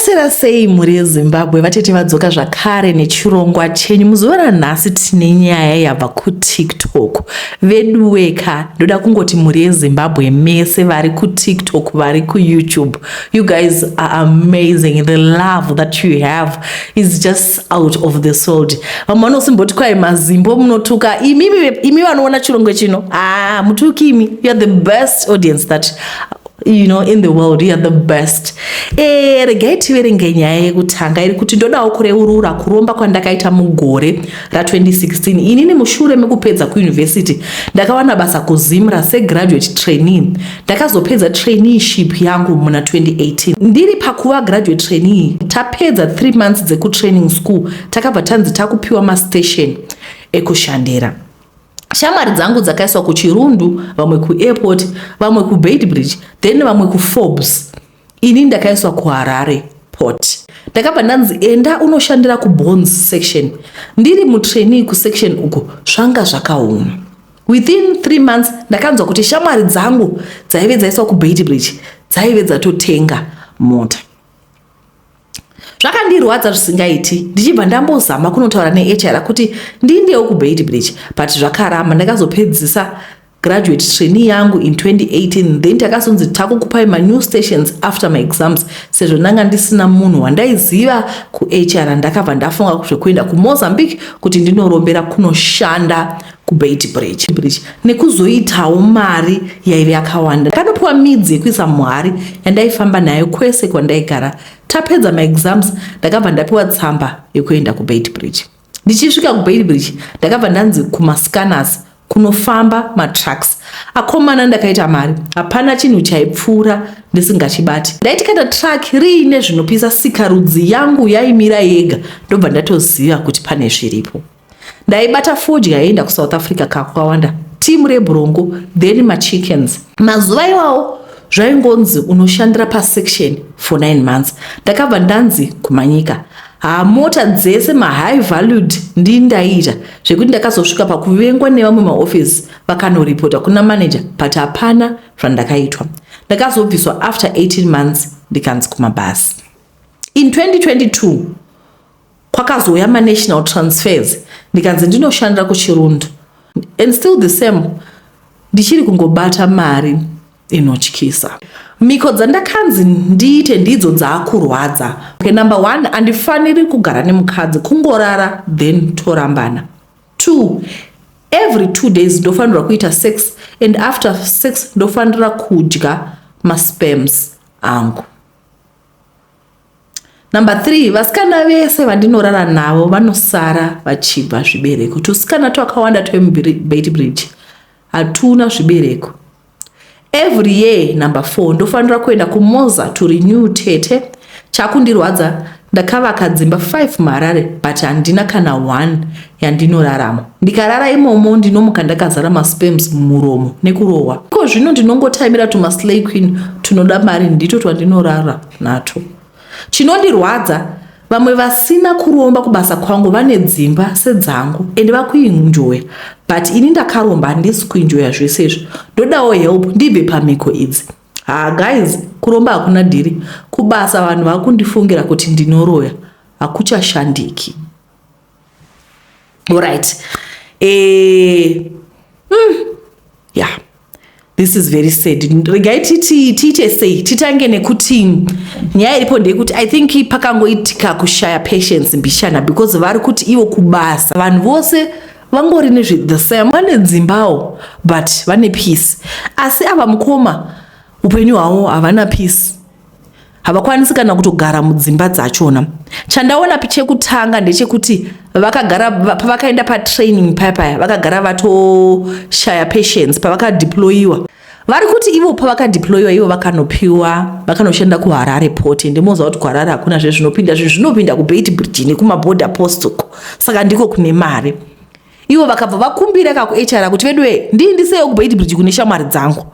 Maswera sei mhuri yeZimbabwe? Vatete vadzoka zvakare nechirongwa chenyu. Muzuva ranhasi tine nyaya yabva kuTikTok. Veduweka, ndoda kungoti mhuri yeZimbabwe mese vari kuTikTok, vari kuYouTube, you guys are amazing. The love that you have is just out of this world. Vamwe vanosimboti kwai mazimbo munotuka. Imi vanoona chirongwa chino, ah, mutuki imi. You are the best audience that you know in the world. You are the best. Regai tiverenge nyaya yekutanga iri kuti ndodawo kureurura kuromba kwandakaita mugore ra2016. Inini mushure mekupedza kuyunivhesity ndakawana basa kuZimra segraduate trainee. Ndakazopedza traineeship yangu muna 2018. Ndiri pakuva graduate trainee, tapedza 3 months dzekutraining school, takabva tanzi takupiwa mastation ekushandira. Shamwari dzangu dzakaiswa kuChirundu, vamwe kuAirport, vamwe kuBeitbridge, then vamwe kuForbes. Ini ndakaiswa kuHarare Port. Ndakabva ndanzi enda unoshandira kuBonds section. Ndiri mutrainee kusection uko zvanga zvakaoma. Within 3 months ndakanzwa kuti shamwari dzangu dzaive dzaiswa kuBeitbridge dzaive dzatotenga mota. Zvakandirwadza zvisingaiti, ndichibva ndambozama kunotaura neHR kuti ndiindewo kuBeitbridge, but zvakaramba. Ndakazopedzisa graduate trainee yangu in 2018, then takazonzi takukupai manew stations after maexams. Sezvo ndanga ndisina munhu wandaiziva kuHR, ndakabva ndafunga zvekuenda kuMozambique kuti ndinorombera kunoshanda kuBeitbridge Bridge nekuzoitawo mari yaive yakawanda. Ndakanopiwa midzi yekuisa muhari yandaifamba nayo kwese kwandaigara. Tapedza maexams, ndakabva ndapiwa tsamba yekuenda kuBeitbridge. Ndichisvika kuBeitbridge, ndakabva ndanzi kumascanners kunofamba matrucks. Akomana, ndakaita mari, hapana chinhu chaipfuura ndisingachibati. Ndaiti kana truck riine zvinopisa, sikarudzi yangu yaimira yega, ndobva ndatoziva kuti pane zviripo. Ndaibata fodya yaienda kuSouth Africa kakawanda, timu rebrongo, then machickens. Mazuva iwawo zvaingonzi unoshandira pasection for 9 months. Ndakabva ndanzi kumanyika hamota dzese mahigh valued ndii ndaiita, zvekuti ndakazosvika pakuvengwa nevamwe maofisi. Vakanoripota kuna manager, but hapana zvandakaitwa. Ndakazobviswa after 18 months, ndikanzi kumabhasi. In 2022 kwakazouya manational transfers, ndikanzi ndinoshandira kuChirundu, and still the same, ndichiri kungobata mari inotyisa. Mhiko dzandakanzi ndiite ndidzo dzaakurwadza. Okay, number one, handifaniri kugara nemukadzi, kungorara then torambana. Two, every 2 days ndofanirwa kuita sex, and after sex ndofanira kudya masperms angu. Number three, vasikana vese vandinorara navo vanosara vachibva zvibereko. Tusikana twakawanda twemuBeitbridge hatuna zvibereko every year. Number four, ndofanira kuenda kuMoza to renew tete. Chakundirwadza, ndakavaka dzimba 5 muHarare, but handina kana 1 yandinorarama. Ndikarara imomo ndinomuka ndakazara masperms mumuromo nekurohwa. Iko zvino ndinongotaimira tumaslay queen tunoda mari, ndito twandinorara nato. Chinondirwadza, vamwe vasina kuromba kubasa kwangu vane dzimba sedzangu ende vakuenjoya, but ini ndakaromba handisi kuenjoya zvese izvo. Ndodawo help ndibve pamhiko idzi. Ha guys, kuromba hakuna dhiri. Kubasa vanhu vakundifungira kuti ndinoroya, hakuchashandiki. Alright, yeah, this is very sad. Regai titi tiite sei? Titange nekuti nyaya iripo ndeyekuti I think pakangoitika kushaya patience mbishana, because vari kuti ivo kubasa vanhu vose vangori nezve the same, vane dzimbawo but vane peace, asi ava mukoma upenyu hwavo havana peace, havakwanisi kana kutogara mudzimba dzachona. Chandaona chekutanga ndechekuti vakagara pavakaenda patraining paya paya vakagara vatoshaya patience. Pavakadeployiwa, vari kuti ivo pavakadeployiwa ivo vakanopiwa, vakanoshanda kuHarare Port. Ndimoziva kuti kuHarare hakuna zvezvinopinda, zvinhu zvinopinda kuBeitbridge nekumaborder post uko, saka ndiko kune mari. Ivo vakabva vakumbira kakuHR kuti veduwe, ndiindisewo kuBeitbridge kune shamwari dzangu.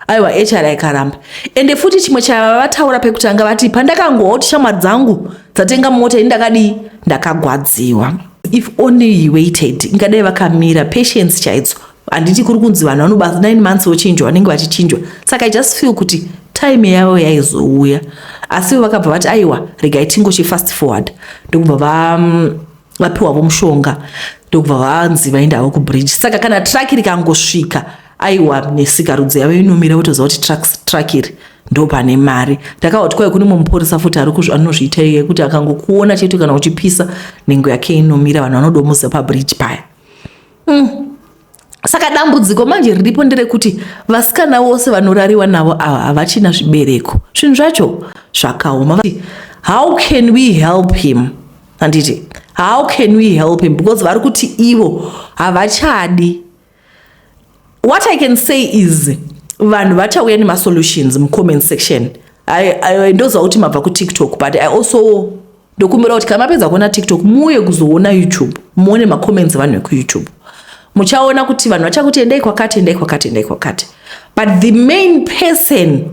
Aiwa, HR ikaramba. Ende futi chimwe chavataura pekutanga, vati pandakangowa kuti shamwari dzangu dzatenga mota, ini ndakadii? Ndakagwadziwa. If only he waited, ingadai vakamira, patience chaidzo. Handiti kuri kunzi vanhu vanobasa 9 months vochinjwa, vanenge vachichinjwa. Saka I just feel kuti time yavo yaizouya, asi vakabva vati, "Aiwa, regai tingochi fast forward." Ndokubva vapiwavo mushonga, ndokubva vanzi vaendavo kubridge. Saka kana truck rikangosvika, aiwa, nesikarudzi yavo inomira, votoziva kuti truck iri ndo pane mari. Ndakahwa kwai kune mumwe mupurisa futi ari anozviita iye, kuti akangokuona chete kana uchipisa, nhengo yake inomira. Vanhu vanodomuziva pabridge paya. Saka dambudziko manje riripo nderekuti vasikana vose vanorariwa navo ava havachina zvibereko. Zvinhu zvacho zvakaoma. How can we help him? Handiti, how can we help him? Because vari kuti ivo havachadi. What I can say is vanhu vachauya nemasolutions mucomment section. Ndoziva kuti mabva kuTikTok, but I also ndokumbira kuti kana mapedza kuona TikTok, muuye kuzoona YouTube, muone macomments evanhu vekuYouTube. Muchaona kuti vanhu vachakuti, "Endai kwakati, endai kwakati, endai kwakati." But the main person,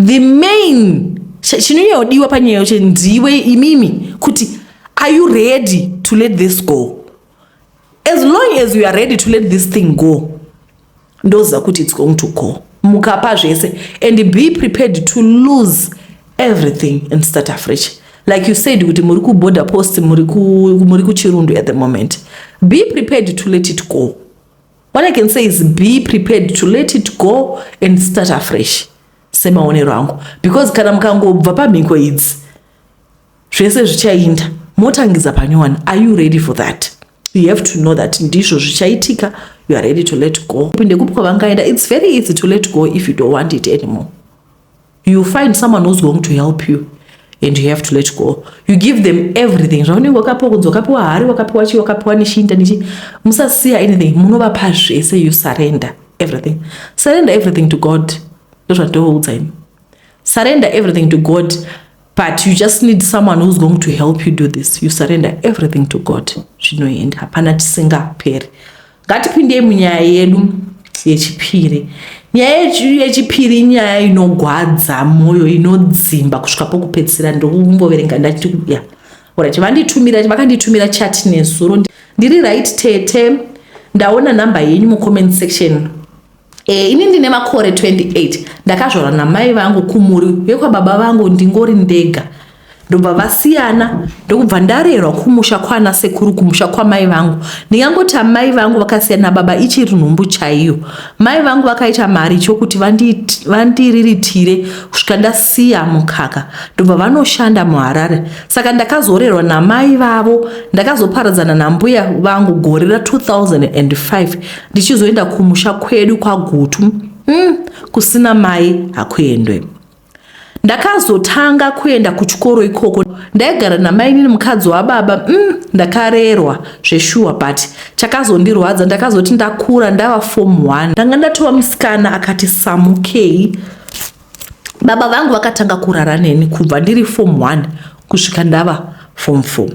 the main chinonyanyodiwa panyaya yacho ndiwe imimi, kuti are you ready to let this go? As long as you are ready to let this thing go, ndoziva kuti it's going to go. Mukapa zvese and be prepared to lose everything and start afresh. Like you said kuti muri kuborder post, muri kuChirundu at the moment. Be prepared to let it go. What I can say is be prepared to let it go and start afresh, semaonero angu, because kana mukangobva pamhiko idzi, zvese zvichainda, motangidza panyowani. Are you ready for that? You have to know that ndizvo zvichaitika. You are ready to let go. Ndekupi kwavangaenda? It's very easy to let go if you don't want it anymore. You find someone who's going to help you and you have to let go. You give them everything zvaunenge wakapiwa, kunzi wakapiwa hari, wakapiwa chii, wakapiwa nechinda nechi. Musasiya anything, munovapa zvese. You surrender everything. Surrender everything to God. Ndozvandoudza imi, surrender everything to God, but you just need someone who's going to help you do this. You surrender everything to God, zvinoenda, hapana chisingaperi. Ngatipindei munyaya yedu yechipiri. Nyaya yechipiri inyaya inogwadza mwoyo, inodzimba kusvika pokupedzisira. Ndokumboverenga ndachiti ya, alright. Vanditumira, vakanditumira chat nezuro. "Ndiri right tete, ndaona nhamba yenyu mucomment section. Ini ndine makore 28, ndakazvarwa namai vangu kumuri vekwababa vangu ndingori ndega, ndobva vasiyana, ndokubva ndarerwa kumusha kwana sekuru, kumusha kwamai vangu. Ndingangoti amai vangu vakasiyana nababa ichiri nhumbu chaiyo. Mai vangu vakaita mari chokuti vandiriritire kusvika ndasiya mukaka, ndobva vanoshanda muHarare. Saka ndakazorerwa namai vavo. Ndakazoparadzana nambuya vangu gore ra2005, ndichizoenda kumusha kwedu kwaGutu. Kusina mai hakuendwe. Ndakazotanga kuenda kuchikoro ikoko. Ndaigara namainini, mukadzi wababa. Ndakarerwa zveshuwa, but chakazondirwadza, ndakazoti ndakura ndava form 1, ndanga ndatova musikana akati samukei, baba vangu vakatanga kurara neni kubva ndiri form 1 kusvika ndava form 4.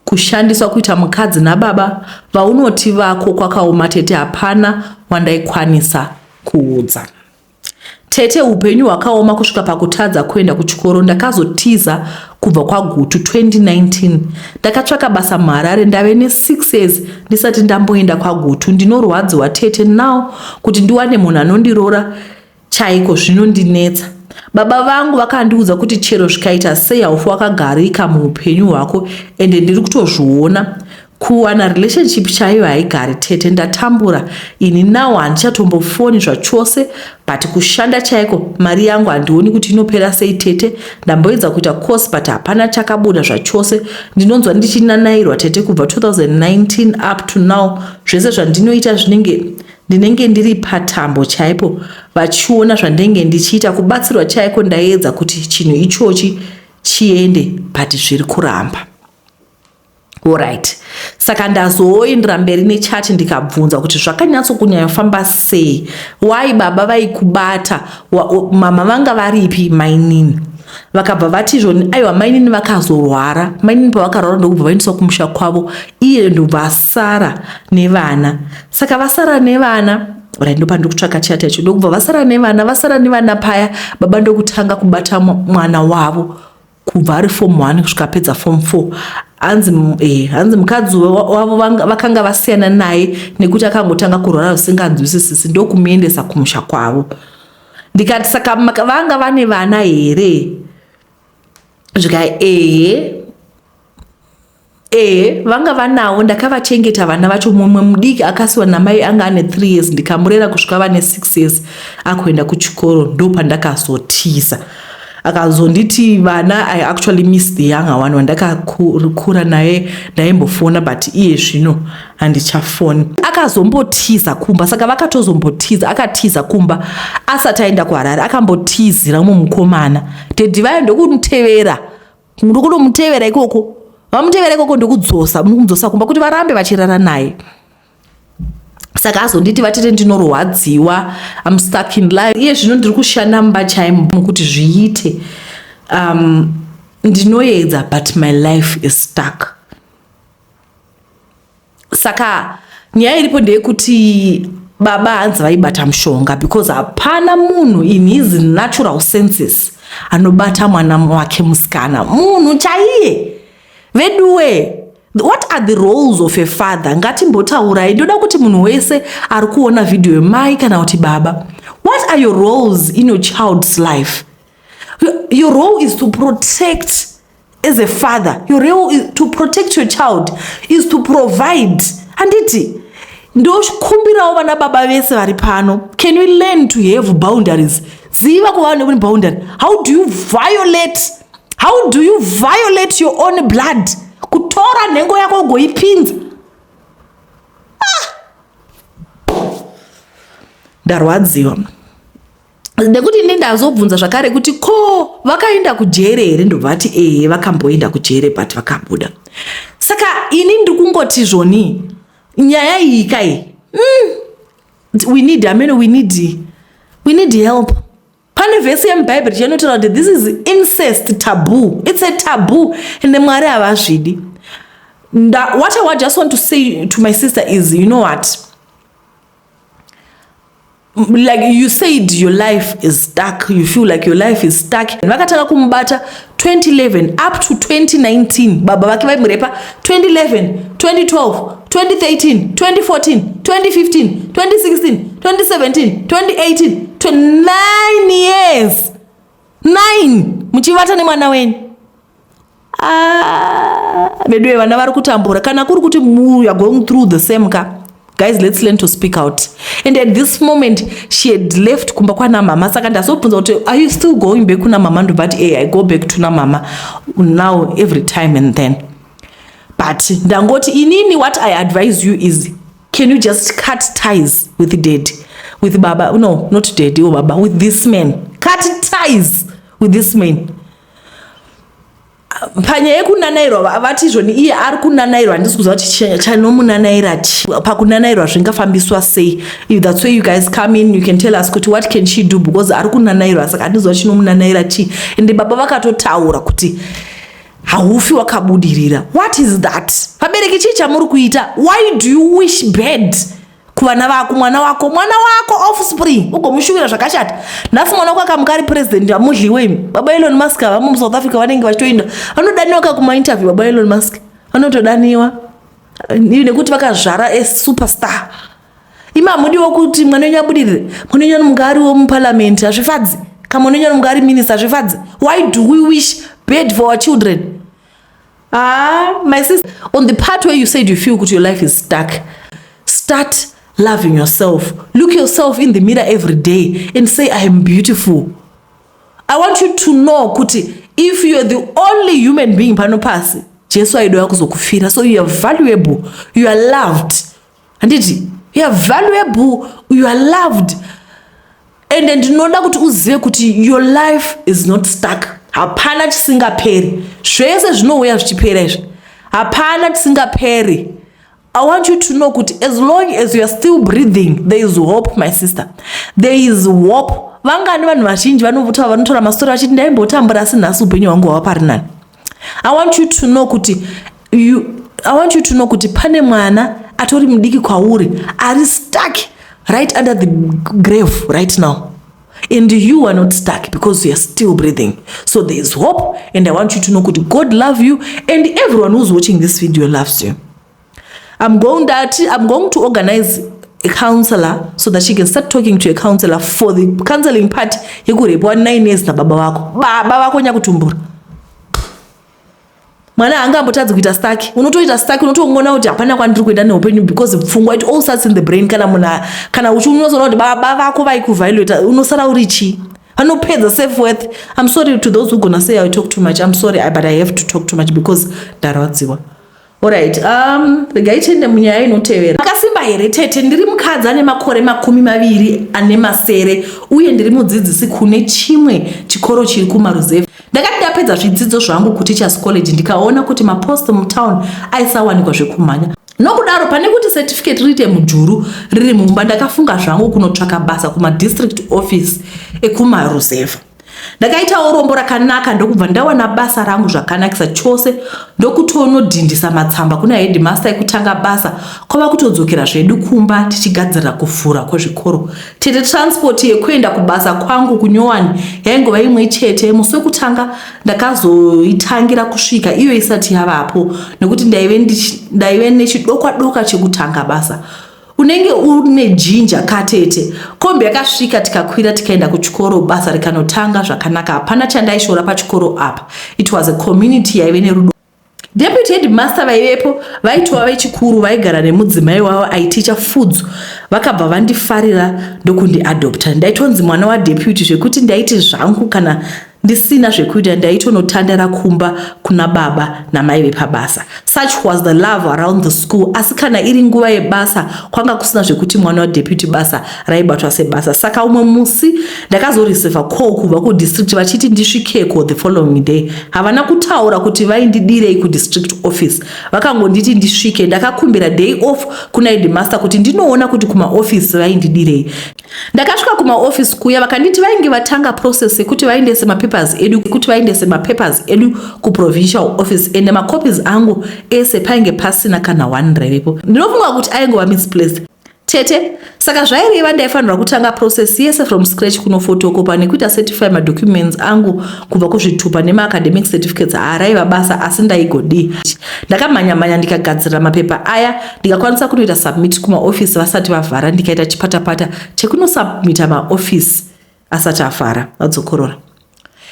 Kushandiswa kuita mukadzi nababa vaunoti vako kwakaoma tete. Hapana wandaikwanisa kuudza tete. Upenyu hwakaoma kusvika pakutadza kuenda kuchikoro. Ndakazotiza kubva kwaGutu 2019, ndakatsvaka basa muHarare. Ndave ne6 years ndisati ndamboenda kwaGutu. Ndinorwadziwa tete. Now kuti ndiwane munhu anondiroora chaiko zvinondinetsa. Baba vangu vakandiudza kuti chero zvikaita sei, haufi wakagarika muupenyu hwako, ende ndiri kutozviona. Kuwana relationship chaiyo haigari tete. Ndatambura ini. Now handichatombofoni zvachose, but kushanda chaiko, mari yangu handioni kuti inopera sei tete. Ndamboedza kuita course, but hapana chakabuda zvachose. Ndinonzwa ndichinanairwa tete. Kubva 2019 up to now, zvese zvandinoita zvinenge ndinenge ndiri patambo chaipo, vachiona zvandinenge ndichiita. Kubatsirwa chaiko, ndaedza kuti chinhu ichochi chiende, but zviri kuramba." Alright, saka ndazoendera mberi nechat, ndikabvunza kuti zvakanyatsokunyanyofamba sei, wai baba vaikubata, mama vanga varipi, mainini? Vakabva vati izvoni, aiwa, mainini vakazorwara. Mainini pavakarwara, ndokubva vaendeswa kumusha kwavo, iye ndobva asara nevana. Saka vasara nevana, right, ndopandiri kutsvaka chat yacho. Ndokubva vasara nevana. Vasara nevana paya, baba ndokutanga kubata mwana wavo kubva ari form 1 kusvika apedza form 4. Hanzi hanzi mukadzi wavo vakanga vasiyana naye nekuti akangotanga kurwara zvisinganzwisisisi, ndokumuendesa kumusha kwavo. Ndikati, "Saka vanga vane vana here?" Zvikai, Ehe, vanga vanawo. Ndakavachengeta vana vacho. Mumwe mudiki akasiwa namai, anga ane 3 years, ndikamurera kusvika vane 6 years, akuenda kuchikoro, ndopandakazotiza. Akazonditi vana, "I actually miss the younger one wandakakura naye. Ndaimbofona, but iye zvino handichafoni." Akazombotiza kumba, saka vakatozombotiza. Akatiza kumba asati aenda kuHarare, akambotizira mumwe mukomana. Daddy vayo ndokumutevera, ndokunomutevera ikoko. Vamutevera ikoko, ndokudzosa, kumudzosa kumba kuti varambe vachirara naye. Saka azonditi, "Vatete, ndinorwadziwa. I'm stuck in life. Iye zvino ndiri kushanda mumba chaimo kuti zviite. Ndinoedza, but my life is stuck." Saka nyaya iripo ndeyekuti baba hanzi vaibata mushonga, because hapana munhu in his natural senses anobata mwana wake musikana. Munhu chaiye, veduwe, what are the roles of a father? Ngatimbotaurai. Ndoda kuti munhu wese ari kuona vhidhiyo, mai kana kuti baba, what are your roles in your child's life? Your role is to protect. As a father, your role is to protect your child, is to provide, handiti? Ndokumbirawo vana baba vese vari pano, can we learn to have boundaries? Ziva kuva neboundary. How do you violate, how do you violate your own blood, kutora nhengo yako ugoipinza? Ah! Ndarwadziwa nekuti ini ndazobvunza zvakare kuti, "Ko vakaenda kujere here?" Ndobva vati, "Ehe, vakamboenda kujere, but vakabuda." Saka ini ndiri kungoti zvoni, nyaya iyi kai, we need amene, we need help. Pane vhesi yemubhaibheri chainotaura kuti this is incest taboo. It's a taboo, ende Mwari havazvidi. What I just want to say to my sister is, you know what, like you said, your life is stuck. You feel like your life is stuck. Vakatanga kumubata 2011 up to 2019. Baba vake vaimurepa 2011, 2012, 2013, 2014, 2015, 2016, 2017, 2018, 9 years, 9 muchivata nemwana wenyu. Ah, veduwe, vana vari kutambura. Kana kuri kuti you are going through the same ka, guys, let's learn to speak out. And at this moment she had left kumba kwana mama. Saka ndazobvunza kuti, "Are you still going back kuna mama?" Ndobva, "Eh, I go back tuna mama now every time and then." But ndangoti inini, what I advise you is, can you just cut ties with dad, with baba? No, not dad, oh baba, with this man. Cut ties with this man. Panyaya yekunanairwa, vati izvoni iye ari kunanairwa. Handisi kuziva kuti chanomunanaira pakunanairwa zvingafambiswa sei. If that's where you guys come in, you can tell us kuti what can she do, because ari kunanairwa, saka handiziva chinomunanaira chii. Ende baba vakatotaura kuti haufi wakabudirira. What is that? Vabereki, chii chamuri kuita? Why do you wish bad kuvana vako? Mwana wako, mwana wako, offspring, ugomushuvira zvakashata. Nhasi mwana wako akamuka ari president, hamudliwe imi. Baba Elon Musk havamo muSouth Africa, vanenge vachitoinda, vanodaniwa ka kumainterview. Baba Elon Musk vanotodaniwa nekuti vakazvara a superstar. Imi hamudiwo kuti mwana wenyu abudirire. Mwana wenyu anomuka ariwo muparliament, hazvifadzi. Kana mwana wenyu anomuka ari minister, hazvifadzi. Why do we wish bad for our children? Ah, my sister, on the part where you said you feel kuti your life is stuck, start loving yourself. Look yourself in the mirror every day and say, "I am beautiful." I want you to know kuti if you are the only human being pano pasi, Jesu aidoya kuzokufira. So you are valuable, you are loved, handiti? You are valuable, you are loved. And ndinoda kuti uzive kuti your life is not stuck. Hapana chisingaperi. Zvese zvinouya zvichipera izvi, hapana chisingaperi. I want you to know kuti as long as you are still breathing, there is hope, my sister. There is hope. Vangani vanhu vazhinji vanotaura mastori vachiti, "Ndaimbotambura, asi nhasi upenyu hwangu hwava pari nani." I want you to know kuti pane mwana atori mudiki kwauri ari stuck right under the grave right now. And you are not stuck because you are still breathing. So there is hope, and I want you to know kuti God love you, and everyone who's watching this video loves you. I'm going to organize a counselor so that she can start talking to a counselor for the counseling part yekurepwa 9 years nababa vako, baba vako nyakutumbura. Mwana haangambotadzi kuita stuck. Unotoita stuck, unotoona kuti hapana kwandiri kuenda neupenyu, because pfungwa, it all starts in the brain. Kana munhu, kana uchiunozoona kuti baba vako vaikuvhiolata, unosara uri chii? Vanopedza self worth. I'm sorry to those who gonna say I talk too much. I'm sorry, but I have to talk too much because ndarwadziwa. Alright, regai tiende munyaya inotevera. Akasimba here tete? Ndiri mukadzi ane makore 27 uye ndiri mudzidzisi kune chimwe chikoro chiri kumaruzevha. Ndakati ndapedza zvidzidzo zvangu kuTeachers College, ndikaona kuti mapost mutown aisawanikwa zvekumhanya. Nokudaro, pane kuti certificate riite mujuru riri mumba, ndakafunga zvangu kunotsvaka basa kumadistrict office ekumaruzevha. Ndakaitawo rombo rakanaka, ndokubva ndawana basa rangu zvakanakisa chose, ndokutonodhindisa matsamba kuna headmaster ekutanga basa, kwava kutodzokera zvedu kumba tichigadzirira kuvhura kwezvikoro. Tete, transport yekuenda kubasa kwangu kunyowani yaingova imwe chete. Musi wekutanga ndakazoitangira kusvika iyo isati yavapo, nekuti ndaive nechidokwa doka chekutanga basa. Unenge une jinja katete. Kombi yakasvika, tikakwira, tikaenda kuchikoro. Basa rikanotanga zvakanaka. Hapana chandaishora pachikoro apa. It was a community yaive nerudo. Deputy headmaster vaivepo vaitova vechikuru, vaigara nemudzimai wavo aiticha fudzo. Vakabva vandifarira ndokundiadopta. Ndaitonzi mwana wadeputy, zvekuti ndaiti zvangu kana ndisina zvekuita, ndaitonotandara kumba kuna baba namai vepabasa. Such was the love around the school. Asi kana iri nguva yebasa, kwanga kusina zvekuti mwana wadeputy. Basa raibatwa sebasa. Saka umwe musi ndakazoreceiva call kubva kudistrict vachiti ndisvikeko the following day. Havana kutaura kuti vaindidirei kudistrict office, vakangonditi ndisvike. Ndakakumbira day off kuna headmaster kuti ndinoona kuti kumaofisi vaindidirei. Ndakasvika kumaofisi kuya, vakanditi vainge vatanga process yekuti vaendese mapapers edu, kuti vaendese mapapers edu kuprovincial office, ende macopies angu ese painge pasina kana one raivepo. Ndinofunga kuti aingova misplaced, tete. Saka zvaireva ndaifanirwa kutanga process yese from scratch, kunofotokopa nekuita certify madocuments angu kubva kuzvitupa nemaacademic certificates. Haaraiva basa, asi ndaigodii? Ndakamhanya-mhanya, ndikagadzirira mapepa aya, ndikakwanisa kunoita submit kumaofisi vasati vavhara. Ndikaita chipatapata chekunosubmita maofisi asati avhara. Vadzokorora.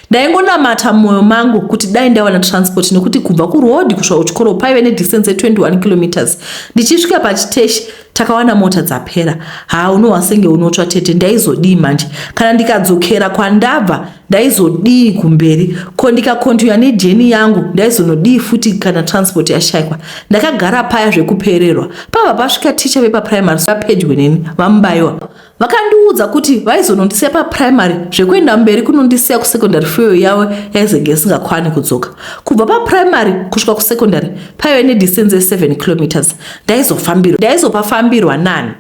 Ndaingonamata mumwoyo mangu kuti dai ndawana transport, nekuti kubva kurodhi kusvika kuchikoro paive nedistance ye21 kilometers. Ndichisvika pachiteshi, takawana mota dzapera. Ha, unohwa senge unotsva tete. Ndaizodii manje? Kana ndikadzokera kwandabva, ndaizodii kumberi? Ko ndikakontinya nejourney yangu, ndaizonodii futi kana transport yashayikwa? Ndakagara paya zvekupererwa. Pabva pasvika ticha vepaprimary papedyo neni, vaMubayiwa. Vakandiudza kuti vaizonondisiya paprimary, zvekuenda mberi kunondisiya kusecondary, fuel yavo yaizenge isingakwani kudzoka. Kubva paprimary kusvika kusecondary paive nedistance ye7 kilometers. Ndaizopafambirwa nani?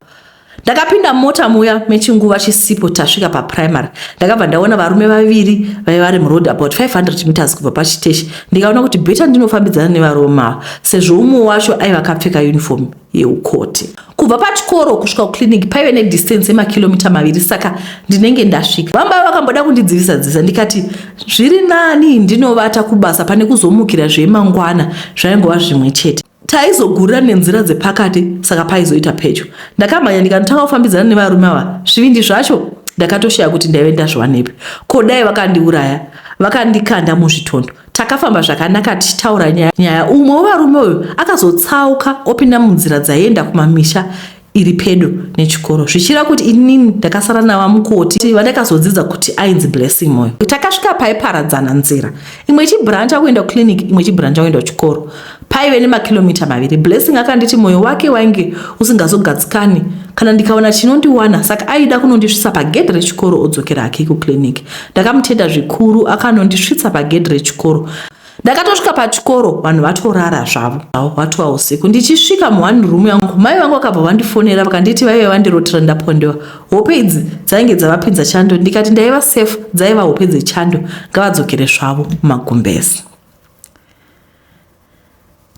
Ndakapinda mota muya mechinguva chisipo, tasvika paprimary. Ndakabva ndaona varume vaviri vaiva vari muroad about 500 meters kubva pachiteshi. Ndikaona kuti better ndinofambidzana nevarume ava, sezvo umwe wacho aiva akapfeka uniform yeukoti. Kubva pachikoro kusvika kuclinic paive nedistance yemakilomita 2, saka ndinenge ndasvika. Vamba vakamboda kundidzivisa dzivisa, ndikati zviri nani ndinovata kubasa pane kuzomukira zvemangwana. Zvaingova zvimwe chete, taizogurira nenzira dzepakati, saka paizoita pedyo. Ndakamhanya, ndikanotanga kufambidzana nevarume ava. Zvivindi zvacho ndakatoshaya kuti ndaive ndazviwanepi. Ko dai vakandiuraya, vakandikanda muzvitondo? Takafamba zvakanaka tichitaura nyaya. Umwe wevarume uyu akazotsauka opinda munzira dzaienda kumamisha iri pedo nechikoro, zvichireva kuti inini ndakasara navamukoti, vandakazodzidza kuti ainzi Blessing Moyo. Takasvika paiparadzana nzira, imwe ichibrancha kuenda kuclinic, imwe ichibrancha kuenda kuchikoro. Paive nemakilomita 2. Blessing akanditi mwoyo wake wainge usingazogadzikani kana ndikaona chinondiwana, saka aida kunondisvitsa pagedhi rechikoro odzokera hake kuclinic. Ndakamutenda zvikuru. Akanondisvitsa pagedhi rechikoro. Ndakatosvika pachikoro vanhu vatorara zvavo, watova usiku. Ndichisvika muone room yangu, mai vangu vakabva vandifonera, vakanditi vaive vandirotera ndapondewa. Hope idzi dzainge dzavapinza chando. Ndikati ndaiva safe, dzaiva hope dzechando, ngavadzokere zvavo mumagumbezi.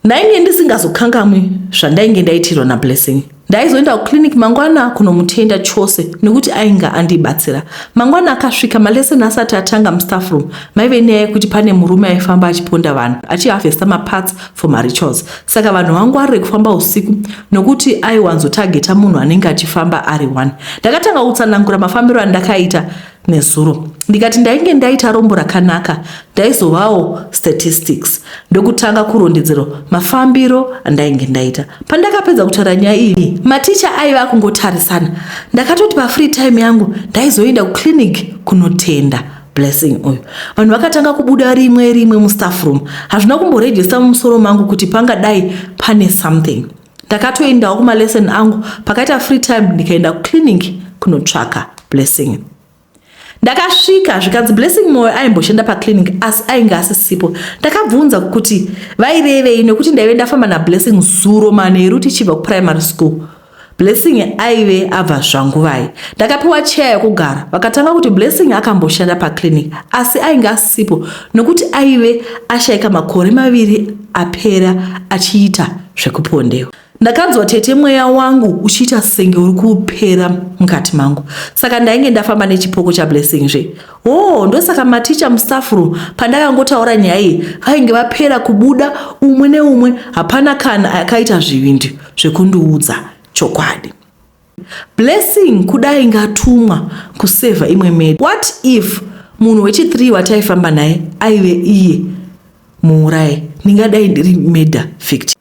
Ndainge ndisingazokangamwi zvandainge ndaitirwa naBlessing. Ndaizoenda kuclinic mangwana kunomutenda chose nekuti ainge andibatsira. Mangwana akasvika malesson asati atanga mustaff room maive nenyaya yekuti pane murume aifamba achiponda vanhu achiharvesta maparts for marituals saka vanhu vangwarire kufamba usiku nokuti aiwanzotageta munhu anenge achifamba ari one. Ndakatanga kutsanangura mafambiro andakaita nezuro ndikati ndainge ndaita rombo rakanaka ndaizovawo statistics ndokutanga kurondedzero mafambiro andainge ndaita. Pandakapedza kutaura nyaya iyi maticha aiva akungotarisana. Ndakatoti pafree time yangu ndaizoenda kuclinic kunotenda Blessing uyu. Vanhu vakatanga kubuda rimwe rimwe mustaff room. Hazvina kumborejista mumusoro mangu kuti pangadai pane something. Ndakatoendawo kumalesson angu pakaita free time ndikaenda kuclinic kunotsvaka Blessing. Ndakasvika zvikanzi Blessing Moyo aimboshanda paclinic asi ainge asisipo. Ndakabvunza kuti vairevei nekuti ndaive ndafamba naBlessing zuro manheru tichibva kuprimary school. Blessing aive abva zvanguvai. Ndakapiwa chair yekugara vakatanga kuti Blessing akamboshanda paclinic asi ainge asipo nokuti aive ashaika makore maviri apera achiita zvekupondewa. Ndakanzwa tete mweya wangu uchiita senge uri kupera mukati mangu. Saka ndainge ndafamba nechipoko chaBlessing zve. Oh, ndosaka maticha mustaff room pandakangotaura nyaya iyi vainge vapera kubuda umwe neumwe hapana kana akaita zvivindi zvekundiudza chokwadi. Blessing kudai ngatumwa kusevha imwe maid. What if munhu wechi3 wataifamba naye aive iye muurayi ndingadai ndiri murder victim.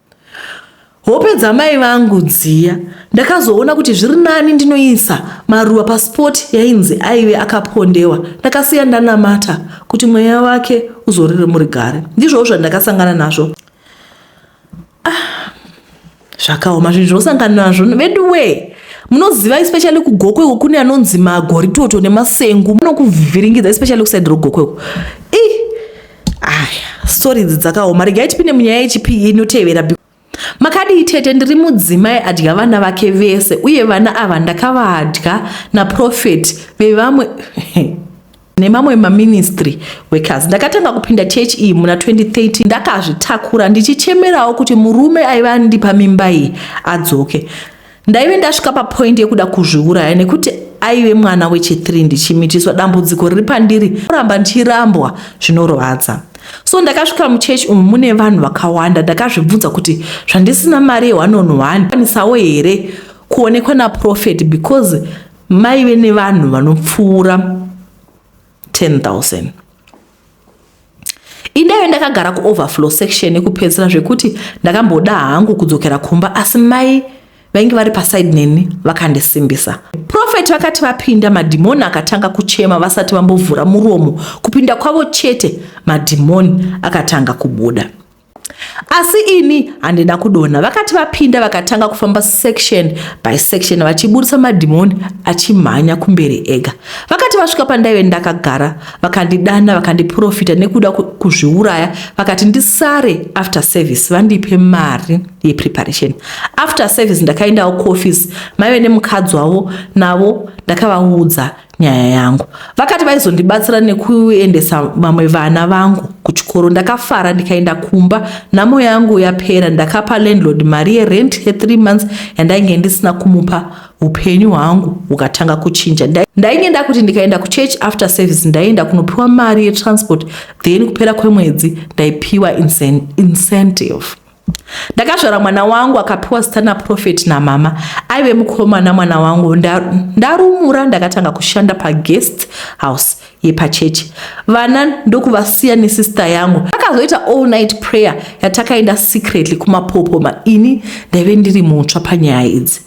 Hope dzamai vangu dziya ndakazoona kuti zviri nani ndinoisa maruva paspot yainzi aive akapondewa. Ndakasiya ndanamata kuti mweya wake uzorore murigare. Ndizvowo zvandakasangana nazvo. Ah, zvakaoma zvinhu zvinosangana nazvo veduwee. Munoziva especially kuGokwe uko kune anonzi magoritoto nemasengu anokuvhiringidza especially kuside roGokwe uko. Ih aya story idzi dzakaoma. Regai tipinde munyaya yechipi inotevera. Makadii tete, ndiri mudzimai adya vana vake vese uye vana ava ndakavadya naprofet vevamwe nemamwe maministry workers. Ndakatanga kupinda church iyi muna 2013 ndakazvitakura ndichichemerawo kuti murume aiva andipa mimba iyi adzoke. Ndaive ndasvika papoint yekuda kuzviuraya nekuti aive mwana wechi3 ndichimitiswa. Dambudziko riri pandiri kuramba ndichirambwa zvinorwadza. So ndakasvika muchechi umu mune vanhu vakawanda. Ndakazvibvunza kuti zvandisina mari ye1 on 1 kwanisawo here kuonekwa naprofet because maive nevanhu vanopfuura 10,000. Indaive ndakagara kuoverflow section yekupedzisira zvekuti ndakamboda hangu kudzokera kumba asi mai vainge vari paside neni vakandisimbisa. Prophet vakati vapinda madhimoni akatanga kuchema vasati vambovhura muromo. Kupinda kwavo chete madhimoni akatanga kubuda. Asi ini handina kudonha. Vakati vapinda vakatanga kufamba section by section vachiburitsa madhimoni achimhanya kumberi ega. Vakati vasvika pandaive ndakagara vakandidana vakandiprofita nekuda kuzviuraya vakati ndisare after service vandipe mari yepreparation. After service ndakaendawo kuoffice maive nemukadzi wavo navo ndakavaudza nyaya yangu. Vakati vaizondibatsira nekuendesa vamwe vana vangu kuchikoro. Ndakafara ndikaenda kumba nhamo yangu yapera. Ndakapa landlord mari yerent ye3 months yandainge ndisina kumupa. Upenyu hwangu hukatanga kuchinja. Ndainge ndakuti ndikaenda kuchurch after service ndaienda kunopiwa mari yetransport then kupera kwemwedzi ndaipiwa incentive. Ndakazvara mwana wangu akapiwa zita naprofet namama. Aive mukomana mwana wangu. Ndarumura ndakatanga kushanda paguest house yepachechi. Vana ndokuvasiya nesista yangu. Takazoita all night prayer yatakaenda secretly kumapopoma. Ini ndaive ndiri mutsva panyaya idzi.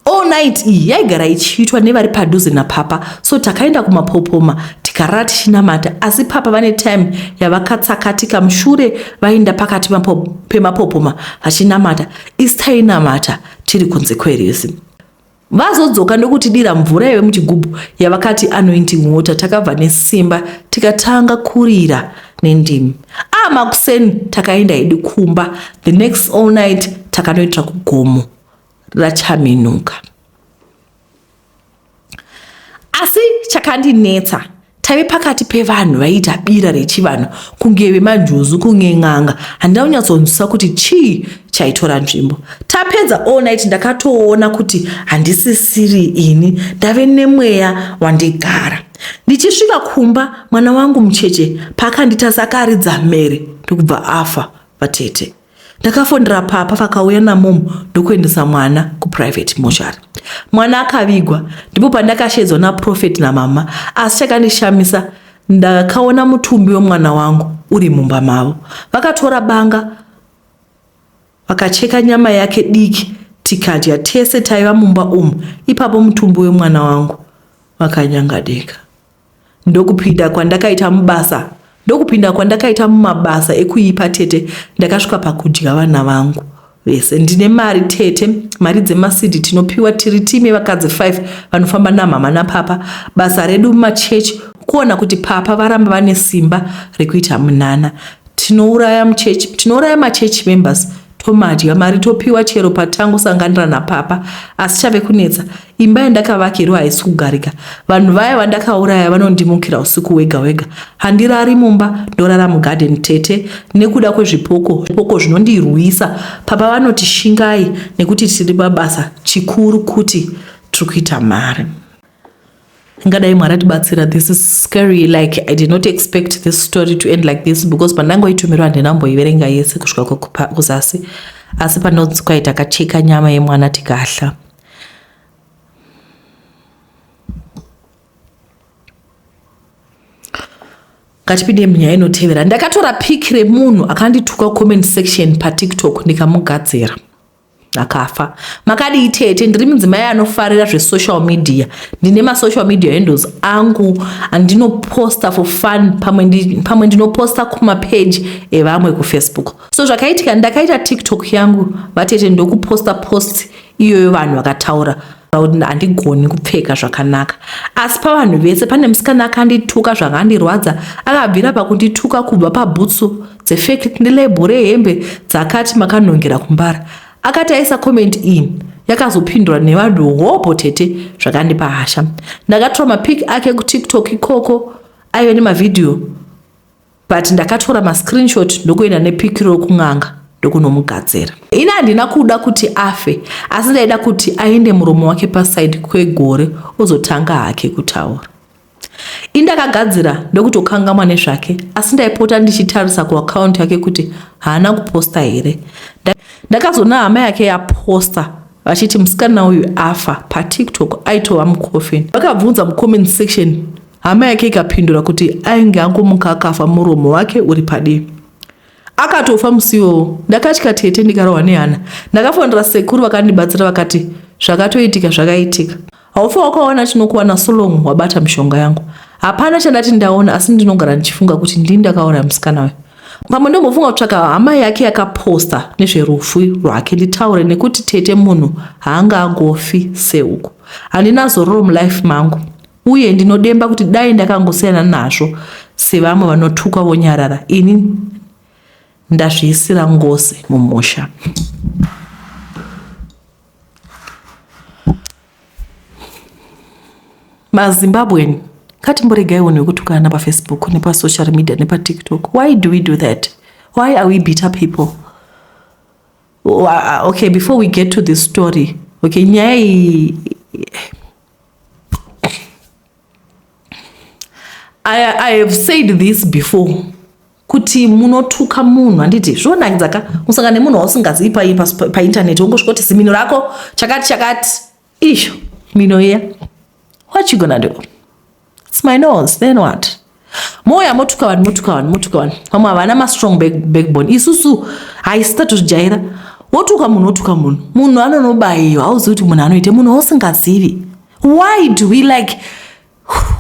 All night iyi yaigara ichiitwa nevari padhuze napapa so takaenda kumapopoma tikarara tichinamata asi papa vane time yavakatsakatika mushure vaenda pakati pemapopoma vachinamata isi tainamata tiri kunze kwerwizi. Vazodzoka ndokutidira mvura yaive muchigubhu yavakati anointing water takabva nesimba tikatanga kurira nendimi. Makuseni takaenda hedu kumba the next all night takanoitira kugomo rachaminuka. Asi chakandinetsa Taive pakati pevanhu vaiita bira rechivanhu kunge vemanjuzu kunge n'anga. Handina kunyatsonzwisa kuti chii chaitora nzvimbo. Tapedza all night ndakatoona kuti handisisiri ini ndave nemweya wandigara. Ndichisvika kumba mwana wangu mucheche paakanditarisa akaridza mhere ndokubva afa vatete. Ndakafonera papa vakauya namom ndokuendesa mwana kuprivate mochari. Mwana akavigwa ndipo pandakashedzwa naprophet namama asi chakandishamisa ndakaona mutumbi wemwana wangu uri mumba mavo. Vakatora banga vakacheka nyama yake diki tikadya tese taiva mumba umu ipapo mutumbi wemwana wangu vakanyangadika. Ndokupinda kwandakaita mubasa ndokupinda kwandakaita mumabasa ekuipa tete ndakasvika pakudya vana vangu vese ndine mari tete mari dzemasidi tinopiwa tiri team yevakadzi 5 vanofamba namama napapa basa redu mumachechi kuona kuti papa varamba vane simba rekuita munana tinouraya muchechi tinouraya machechi members tomadya mari topiwa chero patangosanganira napapa asi chave kunetsa imba yandakavakirwa haisi kugarika vanhu vaya vandakauraya vanondimukira usiku wega wega handirari mumba ndorara mugarden tete nekuda kwezvipoko zvipoko zvinondirwisa papa vanoti shingai nekuti tiri pabasa chikuru kuti tiri kuita mari Ingadai Mwari atibatsira. This is scary. Like I did not expect this story to end like this because pandangoitumirwa handina kumboiverenga yese kusvika kuzasi. Asi panonzi kwai takacheka nyama yemwana tikahla. Ngatipinde munyaya inotevera. Ndakatora pic remunhu akandituka comment section paTikTok ndikamugadzira. Akafa. Makadii tete, ndiri mudzimai anofarira zvesocial media. Ndine masocial media handles angu andinoposta for fun, pamwe pamwe ndinoposta kumapage evamwe kufacebook. So zvakaitika ndakaita TikTok yangu vatete ndokuposta post iyoyo vanhu vakataura kuti handigoni kupfeka zvakanaka. Asi pavanhu vese pane musikana akandituka zvakandirwadza, akabvira pakundituka kubva pabhutsu dzefake nelabel rehembe dzakati makanhongera kumbara. Akati aisa comment iyi yakazopindurwa nevanhu hobho tete zvakandipa hasha. Ndakatora mapic ake kuTikTok ikoko aive nemavhidhiyo but ndakatora mascreenshot ndokuenda nepic rokun'anga ndokunomugadzira. Ini handina kuda kuti afe asi ndaida kuti aende muromo wake paside kwegore ozotanga hake kutaura. Ini ndakagadzira ndokutokangamwa nezvake asi ndaipota ndichitarisa kuaccount yake kuti haana kuposta here. Ndakazoona hama yake yaposta vachiti musikana uyu afa paTikTok aitova mucoffin. Vakabvunza mucomment section hama yake ikapindura kuti ainge angomuka akafa muromo wake uri padivi. Akatofa musi iwowo. Ndakatya tete ndikarohwa nehana. Ndakafonera sekuru vakandibatsira vakati zvakatoitika zvakaitika. Haufe wakaona chinokuwana so long wabata mishonga yangu. Hapana chandati ndaona asi ndinogara ndichifunga kuti ndini ndakauraya musikana uyu. Pamwe ndombofunga kutsvaka hama yake yakaposta nezverufu rwake nditaure nekuti tete munhu haangangofi seuku. Handina zororo mulife mangu uye ndinodemba kuti dai ndakangosiyana nazvo sevamwe vanotukwa vonyarara ini ndazviisira ngozi mumusha. MaZimbabwean ngatimboregai unhu hwekutukana paFacebook nepasocial media nepaTikTok. Why do we do that? Why are we bitter people? Okay, before we get to this story, okay, nyaya iyi I have said this before kuti munotuka munhu handiti zvonakidza ka kusangana nemunhu wausingazivi paintaneti wongosvika kuti zimino rako chakati chakati isho mino iya what you gonna do it's my nose then what mouya motuka vanhu motuka vanhu motuka vanhu vamwe havana mastrong backbone isusu haisi tatozvijaira wotuka munhu wotuka munhu munhu anonobayiwa hauzivi kuti munhu anoite munhu wausingazivi why do we like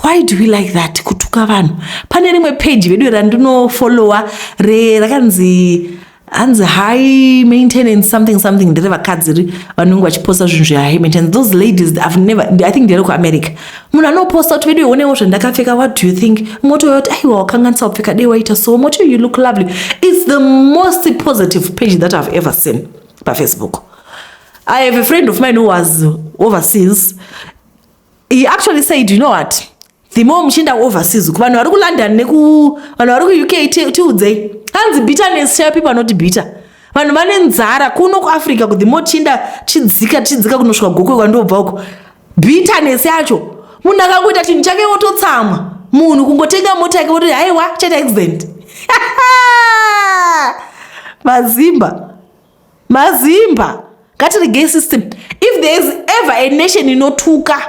why do we like that kutuka vanhu pane rimwe page vedu randinofollowa re rakanzi hanzi high maintenance something something ndere vakadzi vanenge vachiposta zvinhu zvehigh maintenance those ladies i've never i think ndere kuamerica munhu anoposta kuti vedu onewo zvandakapfeka what do you think moto yoti aiwa wakanganisa kupfeka dei waita so moto you look lovely it's the most positive page that i've ever seen pafacebook i have a friend of mine who was overseas he actually said you know what The more muchienda overseas, kuvanhu vari kuLondon neku vanhu vari kuUK, tiudzei hanzi bitterness chaiyo. People are not bitter. Vanhu vane nzara kuno kuAfrica. The more tichienda chidzika tichidzika kunosvika Gokwe kwandobva uko, bitterness yacho, munhu akangoita chinhu chake wototsamwa. Munhu kungotenga mota yake wototi, "Haiwa, chaita accident." Mazimba, mazimba, ngatiregei system. If there is ever a nation inotuka,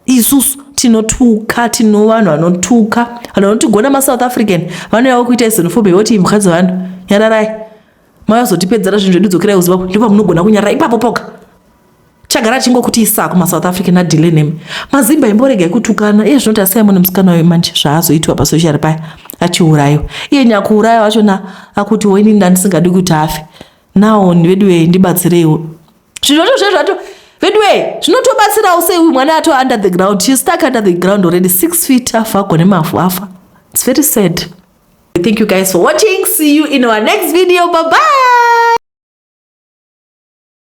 isusu tinotuka. Tino vanhu vanotuka, vanhu vanotigona. MaSouth African vanouyawo kuita xenophobia, voti, "Imbwa dzevanhu, nyararai, mayazotipedzera zvinhu zvedu, dzokerai kuZimbabwe." Ndipo pamunogona kunyarara ipapo poga. Chagara chingokuti isa kumaSouth African adhile nemi. Mazimba, imboregai kutukana. Iye zvinoti aSimon musikana uyu manje zvaazoitwa pasocial paya achiurayiwa, iye nyakuuraya wachona akuti, "Woini ndandisingadi kuti afe." Nawo veduwe, ndibatsireiwo. Zvinhu zvacho zvezvato veduwe zvinotobatsirawo. Sei uyu mwana ato under the ground? She stuck under the ground already, 6 feet, afa agone mavhu, afa. It's very sad. Thank you guys for watching. See you in our next video. Bye bye.